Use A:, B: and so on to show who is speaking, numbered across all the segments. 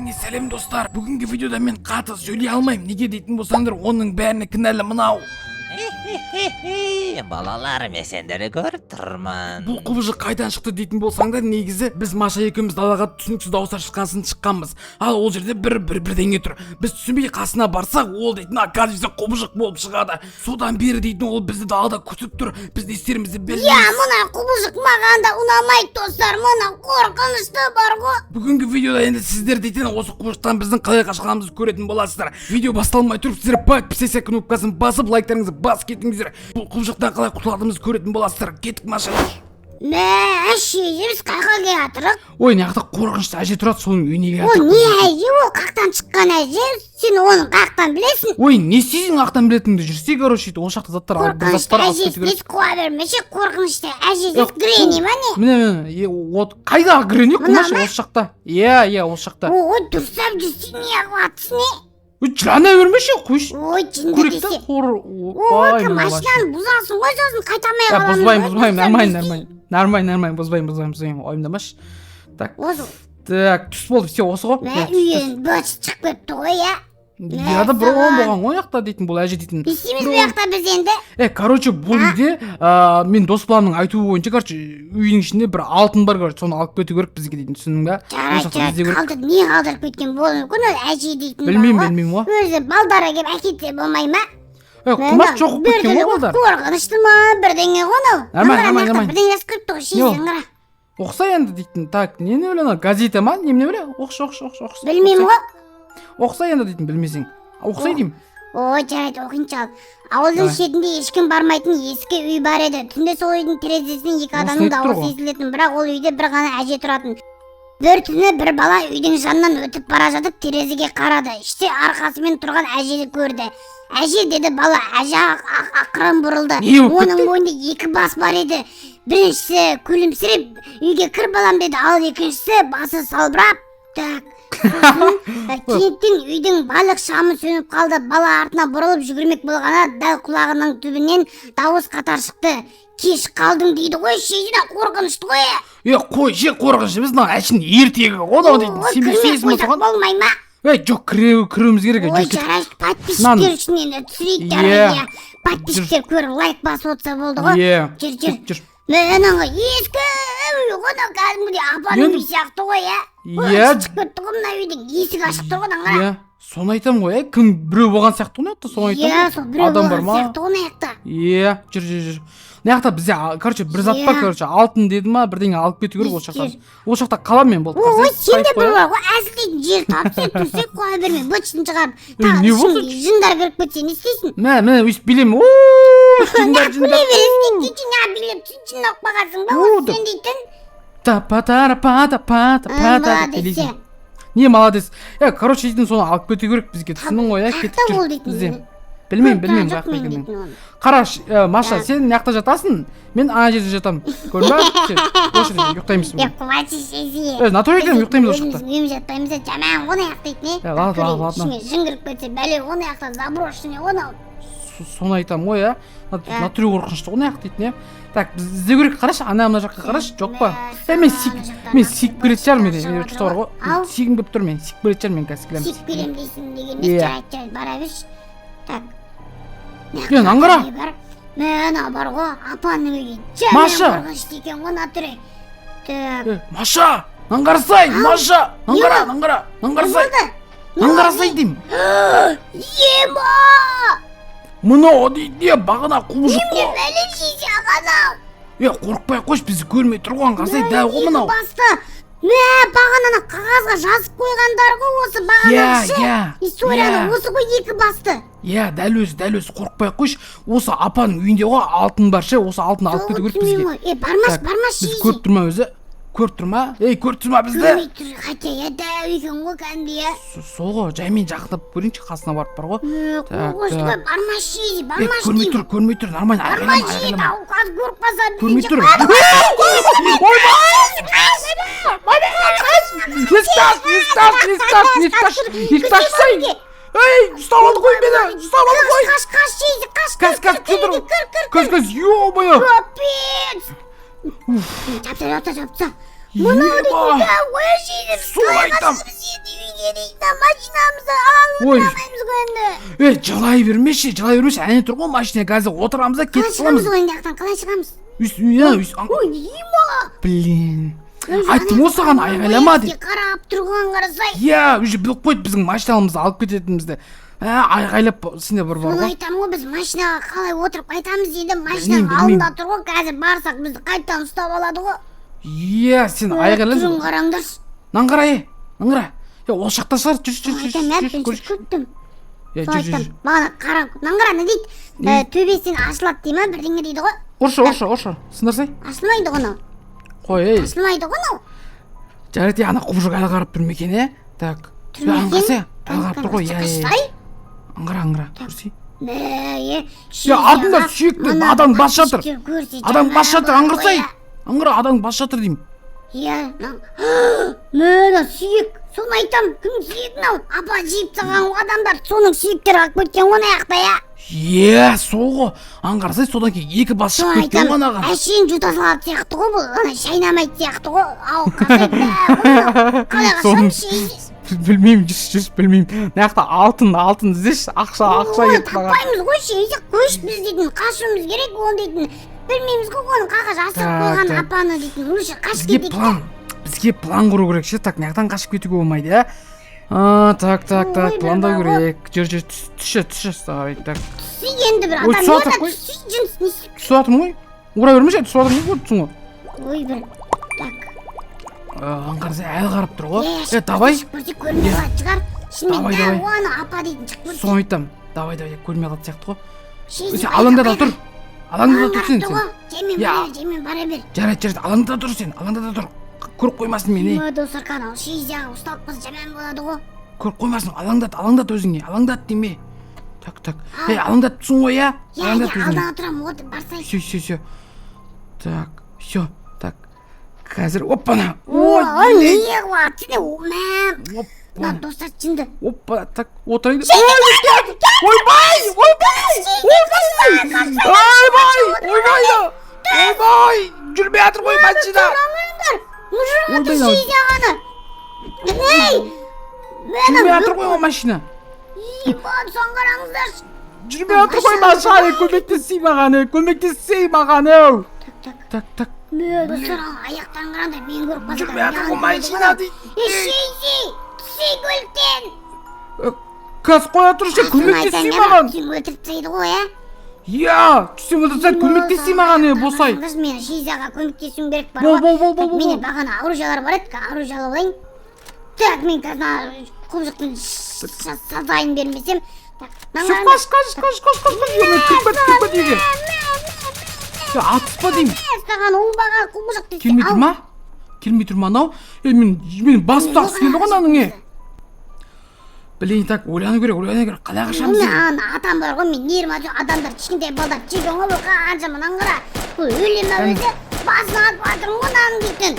A: Бәріңе сәлем, достар! Бүгінгі видеода мен қатты сөйлей алмаймын. Неге дейтін болсаңдар, оның бәріне кінәлі мынау.
B: Балалар, мен сендерді көріп тұрмын.
A: Бұл құбыжық қайдан шықты дейтін болсаңдар, негізі біз Маша екеуміз далаға түсініксіз дауыстар шыққасын шыққанбыз. Ал ол жерде бір бір бірдеңе тұр. Біз түсінбей қасына барсақ, ол дейтін, оказывается, құбыжық болып шығады. Содан бері дейтін ол бізді далада күтіп тұр. Біз не істерімізді
C: Иә,
A: білмейміз.
C: Мына құбыжық маған да ұнамайды, достар. Мына қорқынышты бар ғой.
A: Бүгінгі видеода енді сіздер дейтін осы құбыжықтан біздің қалай қашқанымызды көретін боласыздар. Видео басталмай тұрып, сіздер подписаться кнопкасын басып, лайктарыңызды басып кетіңіздер. Бұл құбыжықтан қалай құтылатынымызды көретін боласыздар. Кеттік, Маша.
C: Мә, шеже, біз қайға келатырық?
A: Ой, мына жақта қорқынышты әже тұрады, соның үйіне
C: Ол
A: келатырық.
C: не әже? Ол қаяқтан шыққан әже? Сен оны қаяқтан білесің?
A: Ой, не істейсің ақтан білетініңді? Жүрсе, короче, ол жақта заттар алып, бір
C: Қорқынышты
A: заттар алып
C: әжесі
A: кету керек.
C: несі, қуа бермеші. Қорқынышты әжесі
A: Е,
C: Гренни ма, не?
A: Міне, міне, е, от қайда Гренни?
C: Мына
A: Қумашы,
C: ма?
A: осы жақта, иә, иә, осы жақта.
C: Ой, дұрыстап жүрсең, не қылыватсың, не?
A: Ой, жылана бермеші, қойшы.
C: Ой, жынды
A: Көрейік та
C: десе.
A: қор.
C: Ой, машинаны бұзасың ғой, сосын қайта алмай
A: Я
C: қаламыз
A: бұзбаймын,
C: ғой,
A: бұзбаймын,
C: дұрыстап
A: нормально,
C: жүрсей.
A: нормально, нормально, нормально, бұзбаймын, бұзбаймын, бұзбаймын, уайымдамашы. Так,
C: Осы
A: так, түс болды, все, осы ғой.
C: Мә,
A: Иә, түс, түс.
C: үйден быт шығып кетті ғой, иә.
A: Иә да, бір оң болған ғой жақта дейтін бұл әже дейтін.
C: Не істейміз бұл жақта біз енді?
A: Е, короче, бұл үйде мен дос баламның айтуы бойынша, короче, үйдің ішінде бір алтын бар, короче, соны алып кету керек бізге дейтін, түсіндің ба? Ол
C: Жарайды.
A: жақта іздеу
C: Жарайды.
A: керек.
C: Қалдырып, не қалдырып кеткен болуы мүмкін ол әже дейтін бар
A: Білмеймін,
C: ғой?
A: білмеймін ғой.
C: Өзі балдары келіп әкетсе болмай ма?
A: Е, Құмаш, жоқ болып кеткен ғой балдар.
C: Қорқынышты ма, бірдеңе ғой анау.
A: Нормально,
C: Аңғара,
A: нормально,
C: мына жақта
A: нормально.
C: бірдеңе жазып қойыпты ғой.
A: Не ол?
C: Шешең, қара.
A: Оқыса енді дейтін. Так, нені біле, анау газета ма, немене біле? Оқышы, оқышы, оқышы, оқышы.
C: Білмеймін ғой.
A: Оқыса енді дейтін, білмесең. Оқысай деймін.
C: Ой, жарайды, оқиыншы. Ал, ауылдың
A: Давай.
C: шетінде ешкім бармайтын ескі үй бар еді. Түнде сол үйдің терезесінен екі
A: Осыны
C: адамның
A: айтып тұр
C: дауысы
A: ғой.
C: естілетін, бірақ ол үйде бір ғана әже тұратын. Бір түні бір бала үйдің жанынан өтіп бара жатып, терезеге қарады. Іште арқасымен тұрған әжені көрді. «Әже!» – деді бала. Әже ақырын бұрылды.
A: Не болып
C: Оның
A: кетті?
C: мойнында екі бас бар еді. Біріншісі күлімсіреп, «Үйге кір, балам», – деді, ал екіншісі басы салбырап. Так, сосын кенеттен үйдің барлық шамы сөніп қалды. Бала артына бұрылып жүгірмек болғанда, дәл құлағының түбінен дауыс қатар шықты: «Кеш қалдың», – дейді ғой. Шешена, қорқынышты ғой.
A: Е, қой ше, қорқыныш емес мынау, әшейін ертегі ғой мынау дейтін.
C: Ой,
A: Сенбей
C: кірмей
A: сенесің ба
C: қойсақ
A: соған?
C: болмай ма?
A: Ей, жоқ, кіруіміз керек.
C: Ой,
A: Жүр, кеттік.
C: жарайды, подписчиктер үшін енді түсірейік.
A: Иә.
C: Жарайды, иә, подписчиктер көріп, лайк басып отырса болды ғой.
A: Иә.
C: Жүр, жүр.
A: Жүр.
C: Мә, анау ескі үй ғой мынау, кәдімгідей апаның
A: Енді
C: үйі сияқты ғой, иә.
A: Иә.
C: Шығып кетті ғой. Мына үйдің есігі ашық тұр ғой, мына, қара.
A: Иә, соны айтамын ғой, е, кім, біреу болған сияқты ғой мына жақта, соны айтамын
C: Иә,
A: ғой.
C: сол біреу
A: Адам бар
C: болған
A: ма?
C: сияқты ғой мына жақта.
A: Иә, жүр, жүр, жүр. Мына жақта бізде короче, бір зат бар.
C: Иә.
A: Короче, алтын деді ма, бірдеңе алып кету керек ол жақтан.
C: Жүр.
A: Ол жақта қаламын мен, болды.
C: Ой, сен де
A: Қайтып
C: бір
A: қояйын.
C: бар ғой, әзілдейтін жер тапсаң, сен тұрсаң, қуа бермей, быт-шытын шығарып,
A: Ей,
C: тағы
A: не болды?
C: ішіңде жындар кіріп кетсе, не істейсің?
A: Мә, міне, өйстіп билеймін. Ооо, жындар,
C: Күле
A: жындар.
C: бересің, кетші, неғып билеп, жын алып қалғансың ба
A: О,
C: осы
A: деп.
C: сен дейтін?
A: Та па та па та па та па та деп
C: Молодец.
A: билейсің. Не молодец? Е, короче дейтін, соны алып кету керек бізге, түсіндің ғой, иә? Кетіп
C: Қаяқта
A: жүр
C: ол дейтін?
A: іздеймін. Білмеймін,
C: Көріп
A: білмеймін
C: тұрған
A: қаяқта
C: жоқпын мен
A: екенін.
C: дейтін оны.
A: Қараш, Маша,
C: Да.
A: сен мына жақта жатасың, мен ана жерде жатамын, көрдің ба? Сен осы жерде ұйықтаймыз
C: Е,
A: бүгін.
C: қуатшы, шеше.
A: Е, натуре айтамын, ұйықтаймыз осы
C: Өзіміздің
A: жақта.
C: үйімізде жатпаймыз да, жаман ғой аяқ дейтін, е.
A: Е, ладно, ладно, ладно.
C: Ішіңе жын кіріп кетсе, бәле, оны аяқта заброшенный ғой анау.
A: Соны айтамын ғой, иә.
C: Иә.
A: Натуре қорқынышты ғой мына жақ дейтін, иә. Так, біз іздеу керек. Қарашы, ана мына жаққа қарашы, жоқ па? Е, мен сик
C: Ана жақтан
A: мен сиіп келетін шығармын. Мен
C: шығып
A: что бар ғой.
C: Ау.
A: Сигім келіп тұр, мен сиіп келетін шығармын, мен қазір келемін.
C: Сиіп беремін дейсің деген
A: Иә.
C: не? Жарайды, жарайды, бара берші. Так.
A: Е, мынаны қара.
C: Не бар? Мә, анау бар ғой, апаның үйі жаман
A: Маша.
C: қорқынышты екен ғой, натуре. Так.
A: Е, Маша, мынаны қарасай, Маша, мынаны қара, мынаны қара, мынаны
C: Не
A: қарасай.
C: болды?
A: Мынаны қарасай деймін.
C: Ема!
A: Мынау дейтін не, бағана құбыжық
C: Не
A: қой.
C: бәле, шеше, анау?
A: Е, қорықпай ақ қойшы, бізді көрмей тұр ғой, қарасай, дәу ғой мынау.
C: Басты. Мә, бағананы қағазға жазып қойғандар ғой осы
A: Иә,
C: бағанағы ше.
A: иә.
C: Историяны
A: иә.
C: осы ғой, екі басты.
A: Иә, дәл өзі, дәл өзі. Қорықпай ақ қойшы, осы апаның үйінде ғой алтын бар ше, осы алтын алып кету керек бізге.
C: Түсінбеймін ғой. Е, бармаш,
A: Так,
C: бармаш,
A: біз
C: шеше.
A: көріп тұр ма өзі? Көріп тұр ма, ей, көріп тұр ма бізді?
C: Көрмей тұр, хотя, иә, дәу екен ғой кәдімгі, иә.
A: Сол ғой, жаймен жақындап көрейінші, қасына барып бар ғой.
C: Мә,
A: Так,
C: қорқынышты
A: так.
C: ғой, бармаш, шеше,
A: Е,
C: бармаш
A: көрмей
C: деймін.
A: тұр, көрмей тұр, нормально,
C: Бармаш,
A: айғайлама,
C: шеше,
A: айғайлама.
C: тауық қазір көріп қалса,
A: Көрмей
C: бізден
A: тұр.
C: жеп
A: Есікті аш, есікті аш, есікті аш, есікті аш, есікті ашсай. Ей, ұстап алды ғой мені, ұстап алды ғой.
C: Қаш, қаш, шеше, қаш.
A: Қазір, қазір,
C: кір,
A: тұр.
C: кір, кір.
A: Қазір, қазір, ё-моё.
C: Капец. Жапса, жапса, жапса. Мынау
A: Еба.
C: дейтін қояшы енді, біз
A: Солай
C: қалай
A: айтам.
C: қашамыз енді үйге дейтін, машинамызды ала
A: Ой.
C: отыра алмаймыз ғой енді.
A: Ей, жылай бермеші, жылай бермеші, әне тұр ғой машина, қазір отырамыз да
C: Қалай
A: кетіп
C: шығамыз
A: қаламыз.
C: ғой енді аяқтан, қалай шығамыз?
A: Үйс, иә, үйс.
C: Ой, ема.
A: Блин. Айттым ғой саған, айғайлама деп.
C: Қарап тұрған қарасай.
A: Иә, уже біліп қойды біздің машинамызды алып кететінімізді. Ә, айғайлап сенде бір бар
C: Соны
A: ғой.
C: айтамын ғой, біз машинаға қалай отырып қайтамыз енді,
A: Білмеймін,
C: машинаның
A: білмеймін.
C: алдында тұр ғой, қазір барсақ бізді қайтадан ұстап алады ғой.
A: Иә, сен
C: Түрін
A: айғайласың.
C: қараңдаршы.
A: Мынаны қара, е, мынаны қара. Е, ол жақта шығар, жүр, жүр, жүр,
C: Айтамын,
A: жүр,
C: әбден
A: жүр,
C: күттім.
A: Иә,
C: Сол
A: жүр, жүр,
C: айтамын.
A: жүр.
C: Бағана қара, мынаны қара, не дейді?
A: Не?
C: Төбесінен ашылады дей ма, бірдеңе дейді ғой.
A: Ұршы, ұршы, ұршы. Сындырсай.
C: Ашылмайды ғой мынау.
A: Қой, ей.
C: Ашылмайды ғой мынау.
A: Жарайды, е, ана құбыжық әлі қарап тұр ма екен, е? Так.
C: Тұр ма
A: Е,
C: екен?
A: аңғарса, әлі қарап тұр ғой, иә, иә, иә.
C: Қаштай?
A: Аңғара, аңғара. Көрсей.
C: Мә, е.
A: Е, артында сүйекті адам бас жатыр. Адам бас жатыр, аңғарсай. Аңғара, адам бас жатыр деймін.
C: Иә, мына сүйек. Соны айтам, кім сүйек мынау? Апа жеп тастаған ғой адамдар, соның сүйектері қалып кеткен ғой ана жақта, иә.
A: Иә, сол ғой. Аңғарсай, содан кейін екі бас
C: Соны
A: шығып кеткен
C: айтам,
A: ғой анаған.
C: әшейін жұта салады сияқты ғой бұл, ана шайнамайтын сияқты ғой. Ау, қалай мә, қалай
A: Соның-
C: қашамыз шейді?
A: Білмеймін, жүрші, жүрші, білмеймін. Мына жақта алтын, алтын іздеші, ақша, ақша
C: Ой,
A: кетіп қалған.
C: таппаймыз ғой шейді, қойшы, біз дейтін қашуымыз керек, оны дейтін білмейміз ғой, оны қаға жасырып
A: Так,
C: қойған
A: так.
C: апаны дейтін, лучше қашып
A: Бізге
C: кетейік.
A: план, бізге план құру керек ше. Так, мына жақтан қашып кетуге болмайды, иә. А, так, так, так,
C: Ой,
A: пландау
C: бір бар
A: керек. Жүр, жүр, түсші, түсші, давай, так.
C: Түсі енді бір
A: Ой,
C: адам
A: түсіп жатыр
C: не
A: қой.
C: түсі жыныс не істеп-
A: Түсіп жатырмын ғой. Ұра бермеші, түсіп жатырмын ғой, көріп тұрсың ғой.
C: Ой, бір так.
A: Аңғарсай, әлі қарап тұр ғой.
C: Е,
A: Е, давай.
C: шығып көрсек көрмей қалатын шығар шынымен.
A: Давай,
C: Да,
A: давай.
C: оны апа дейтін шығып көрсек.
A: Соны айтамын. Давай, давай, көрмей қалатын сияқты ғой.
C: Шейді,
A: Сен
C: байқа,
A: алаңда да
C: байқа.
A: тұр. Алаңда да тұр сен,
C: Алаңда
A: сен.
C: ғой. Жаймен
A: Иә.
C: бара бер, жаймен бара бер.
A: Жарайды, жарайды, алаңда тұр сен, алаңда да тұр. Көріп қоймасын мені.
C: Ой, достар, канал шейзяға ұсталып қалса жаман болады ғой.
A: Көріп қоймасын, алаңдат, алаңдат өзіңе, алаңдат деме. Так, так. Ей, алаңдат тұрсың ғой, иә?
C: Иә,
A: Алаңдат
C: иә,
A: өзіңе.
C: алдана тұрамын, вот барсай.
A: Все, все, все. Так, все, так. Қазір, оппана.
C: Ой,
A: Ой,
C: не қылып мә.
A: оппа.
C: Мына достар жынды.
A: Оппа, так, отырайын. Ойбай, ойбай, ойбай, ойбай, ойбай, ойбай, жүрмей жатыр ғой машина.
C: Қараңдар, мұжырап
A: Ойбай,
C: отыр
A: мынау.
C: шейзяғаны. Ей,
A: Жүрмей жатыр ғой ол машина.
C: Ебан, соны қараңыздаршы.
A: Жүрмей жатыр ғой машина, ей, көмектессей маған, ей, көмектессей маған, ау.
C: Так, так.
A: Так, так.
C: Мә, достар, ана аяқтан қараңдар, мен көріп қалсам.
A: Жүрмей жатыр ғой машина дейді.
C: Ей, шейзи, түсей көліктен.
A: Қазір қоя тұршы, көмектессей маған.
C: Сен өлтіріп тастайды ғой, ә?
A: Иә, түссем өлтірсең, көмектессей маған, ей, босай.
C: Қараңдаршы, мен шейзаға көмектесуім керек бар
A: Бол,
C: ғой.
A: бол, бол, бол,
C: Так,
A: бол,
C: менде
A: бол.
C: бағана оружиялар бар еді, оружие алып алайын. Так, мен қазір ана құбыжықтың сазайын бермесем. Так, мынаны
A: Все,
C: қараңдар.
A: қаш, қаш, қаш, қаш, қаш, қаш, ё, кіріп кет, кіріп кет үйге. Е, атыспа деймін.
C: Саған оңбаған құбыжық десе,
A: Келмей тұр
C: ал.
A: ма? Келмей тұр ма анау? Е, мен бас ұстағысы келді ғой ананың, е. Блин, так, ойлану керек, ойлану керек. Қалай қашамыз
C: Мына
A: енді?
C: ана атам бар ғой, мен нервім ашып, адамдар кішкентай балдар жеген ғой бұл қанша, мынаны қара. Бұл өле ме өзі? Басын атып жатырмын ғой мынаның дейтін.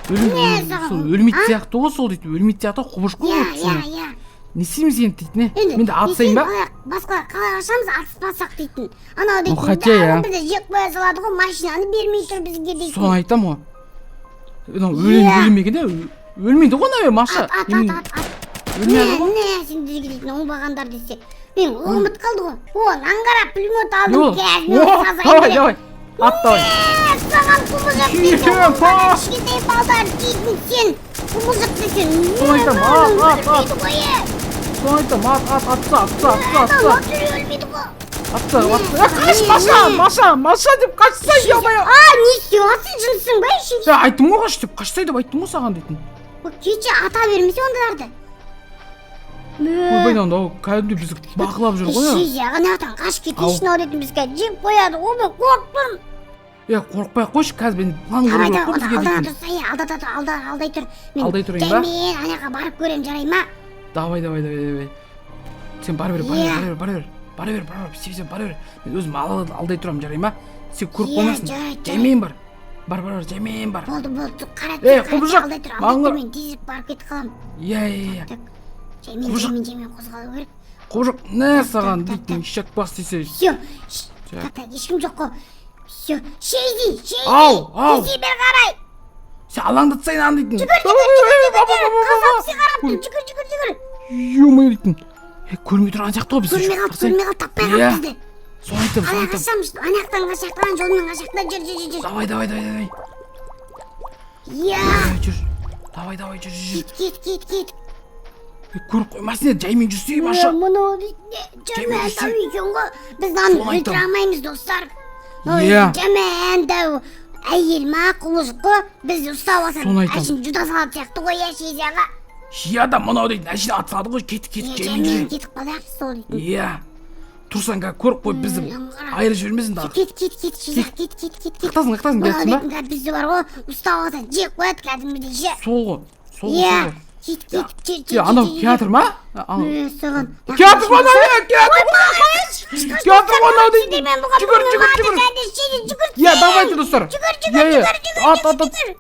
A: Өлім,
C: Не саған?
A: сол өлмейтін
C: А?
A: сияқты ғой сол дейтін, өлмейтін сияқты құбыжық қой
C: Иә,
A: ол
C: иә,
A: түсіне.
C: иә.
A: Не істейміз енді дейтін, е?
C: Енді
A: Мен де атысайын ба?
C: Басқа қалай қашамыз, атыспасақ дейтін. Анау дейтін,
A: хотя, иә.
C: бізді жеп қоя салады ғой, машинаны бермей тұр бізге дейтін.
A: Соны айтамын ғой. Мынау өлем
C: Иә.
A: өлмеген де, өлмейді ғой анау, Маша.
C: Ат, ат,
A: Немене,
C: ат, ат, ат.
A: өлмей
C: Не,
A: жатыр ғой.
C: не, сендерге дейтін оңбағандар десе. Мен ұмытып қалды ғой. О, мынаны қара, пулемет алдым,
A: О,
C: қазір мен
A: о,
C: сазайын
A: давай,
C: беремін.
A: давай. Ат давай.
C: Мә, саған құбыжық дейтін,
A: Е,
C: оңбаған кішкентай балдар дейтін сен. Құбыжық десең,
A: Соны айтамын, ат, ат, ат.
C: өлмейді ғой, е.
A: Соны айтамын, ат, ат, атса, атса, атса,
C: Анау
A: атса.
C: түрі өлмейді ғой.
A: Атса, атса. Е, қаш, Маша, Маша, Маша деп қашсай, ё-моё.
C: А, не істеп жатсың, жынсың ба, ешек?
A: Е, айттым ғой қаш деп, қашсай деп айттым ғой саған дейтін.
C: Кеше ата бермесе ондайларды.
A: Ойбай, мынау кәдімгідей бізді бақылап жүр ғой.
C: Шеже, ана жақтан қашып кетейінші, мынау дейтін бізге жеп қояды ғой, мен қорықтым.
A: Е, қорықпай ақ қойшы, қазір мен план құру
C: Давай,
A: керек қой
C: давай,
A: бізге
C: алдана
A: дейтін.
C: тұрса, е, алдата тұр, алда, алдай тұр. Мен
A: Алдай тұрайын ба?
C: жаймен ана жаққа барып көремін, жарай ма?
A: Давай, давай, давай, давай. Сен бара бер, бара
C: Иә.
A: бер, бара бер, бара бер, бара бер, сен, сен бара бер. Мен өзім алдай тұрамын, жарай ма? Сен көріп
C: Иә,
A: қоймасын.
C: жарайды,
A: Жаймен бар. Бар, бар, бар, жаймен бар.
C: Болды, болды, қара
A: Ей,
C: тұр, қара тұр,
A: құбыжық,
C: алдай тұр,
A: маған
C: алдай тұр,
A: қара.
C: мен тезірек барып кетіп қаламын.
A: Иә, иә, иә.
C: Так, жаймен,
A: Құбыжық.
C: жаймен, жаймен қозғалу керек.
A: Құбыжық, не саған
C: так,
A: дейтін,
C: так.
A: ишак бас десе.
C: Все,
A: Так.
C: так, так, ешкім жоқ қой. Все, Шейзи, Шейзи,
A: Ау, ау.
C: тезірек бері қарай.
A: Сен алаңдатсайын аны дейтін.
C: Жүгір, жүгір, жүгір, жүгір, қасап қарап тұр, жүгір, жүгір, жүгір.
A: Ё-моё дейтін. Е, көрмей тұрған сияқты ғой бізді.
C: Көрмей қалды, көрмей қалды, таппай қалды
A: Иә.
C: бізді.
A: Соны айтамын, соны
C: Қалай
A: айтамын.
C: қашамыз? Ана жақтан қашайық, ана жолмен қашайық та, жүр, жүр, жүр, жүр.
A: Давай, давай, давай, давай.
C: Иә.
A: Давай, жүр. Давай, давай, жүр, жүр, жүр.
C: Кет, кет, кет, кет.
A: Е, көріп қоймасын еді, жаймен жүрсей, Маша.
C: Мынау жаман
A: жүрсей.
C: дәу екен ғой. Біз мынаны
A: Соны
C: өлтіре
A: айтамын.
C: алмаймыз, достар. Мынау
A: Иә.
C: жаман дәу әйел ма, құбыжық қой. Бізді ұстап алса,
A: Соны айтамын.
C: әшейін жұта салатын сияқты ғой, иә, Шезияға.
A: Иә да, мынау дейтін әшейін ат салды ғой, кеттік,
C: Иә,
A: кеттік, жаймен
C: жаймен
A: жүр.
C: кетіп қалайық сол дейтін.
A: Иә. Тұрсаң, қазір көріп қойып бізді
C: қара.
A: айырып жібермесін тағы.
C: Кет, кет, кет, Шезия, кет, кет, кет, кет.
A: Қақтасың, қақтасың,
C: Мынау
A: келатсың ба?
C: дейтін қазір бізді бар ғой, ұстап алса, жеп қояды кәдімгідей ше.
A: Сол ғой, сол ғой,
C: Иә,
A: сол ғой.
C: кет, кет, кет,
A: Е, анау келатыр ма? Анау.
C: Саған.
A: Келатыр ғой анау, е, келатыр ғой. Келатыр ғой анау дейтін. Жүгір, жүгір, жүгір.
C: Жүгір,
A: Иә, давайте, достар.
C: Жүгір,
A: Иә,
C: жүгір,
A: иә.
C: жүгір, жүгір,
A: Ат, ат, ат.
C: жүгір.